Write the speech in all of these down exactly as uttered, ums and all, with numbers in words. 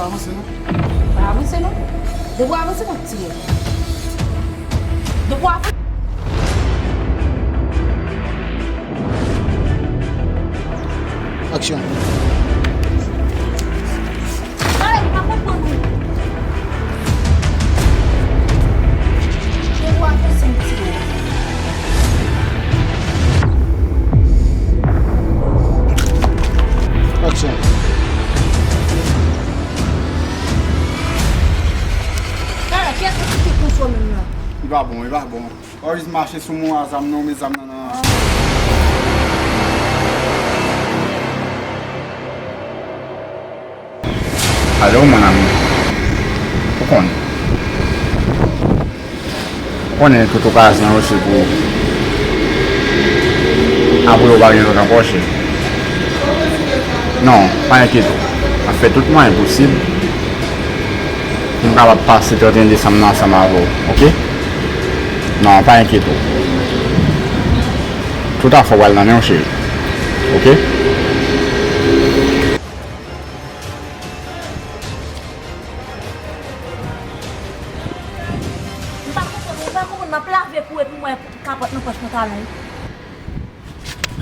Avanse non. Pa avanse non. Depi w avanse, m ap tiye. Depi w avanse. Aksyon. Ay, m pa konprann ou. Depi w avanse, m tiye. Aksyon. Kiyès ki te kouche w menm nan? Li pa bon, li pa bon. Always mache sou mwen a zam nan, ou met zam nan nan. Alo, mon ami. Ou konnen. Ou konnen tout okazyon yo se pou apre ou pa gen lòt ankò, cheri. Non, pa enkyete w. M ap fè tout mwayen posib pou m kapab pase trannteyen desanm nan ansanm avè w, oke? Non, pa enkyete w. Tout afè w pral nan men w, cheri. Oke? M pa konprann, m pa konprann, m ap lave pou epi m wè kapòt nan pòch pantalon w.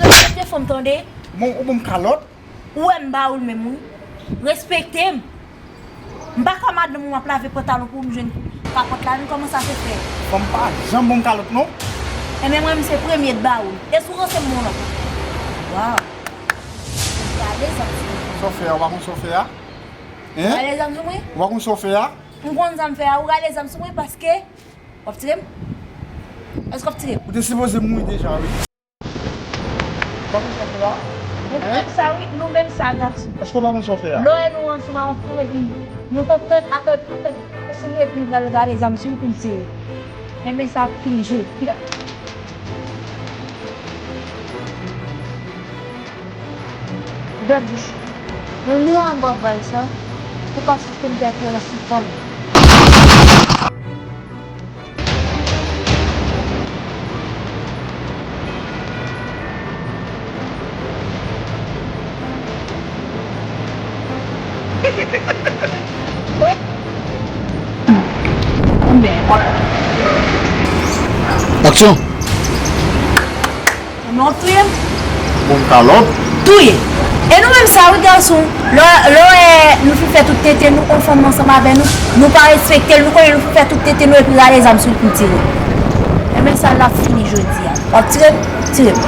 Respekte fanm, tande. Bon, ou ban m kalòt? Ou wè m ba ou l menm, wi. Respekte m. M pa ka madanm ou, m ap lave pantalon pou m jwenn kapòt la, nou kòman sa se fè? Fanm pa janm ban m kalòt, non. Enben, mwen, m se premye t ba ou l. E si w ranse m, mwen lòt. Waw. Gade zam sou mwen. Sa w fè a, ou pa konn sa w fè a? Hein? Gade zam sou mwen. Ou pa konn sa w fè a? M konn sa m fè a, ou gade zam sou mwen paske w ap tire m? Èske w ap tire m? Ou te sipoze mouri deja, wi. Ou pa konn sa w fè a? Nou menm sa, wi, nou menm sa, gason. Èske w pa konn sa w fè a? Lè nou ansanm anfan, epi nou t ap tande, atò, nou t ap eseye, epi l al gade zam sou l pou l tire. Enben, sa ap fini jodi a. Dòt bouch. Mwen li anba bay sa. Ou pa sou konn dèyè la sou fanm. Aksyon! Enben w ap touye m? Bon, kalòt. Touye. E nou menm sa wi gason. Lè, lè w wè nou fin fè tout tete nou, on fanm ansanm avè nou, nou pa respekte l, nou konnen nou fin fè tout tete nou epi rale zam sou l pou l tire. Enben sa l ap fini jodi a. W ap tire m? Tire m.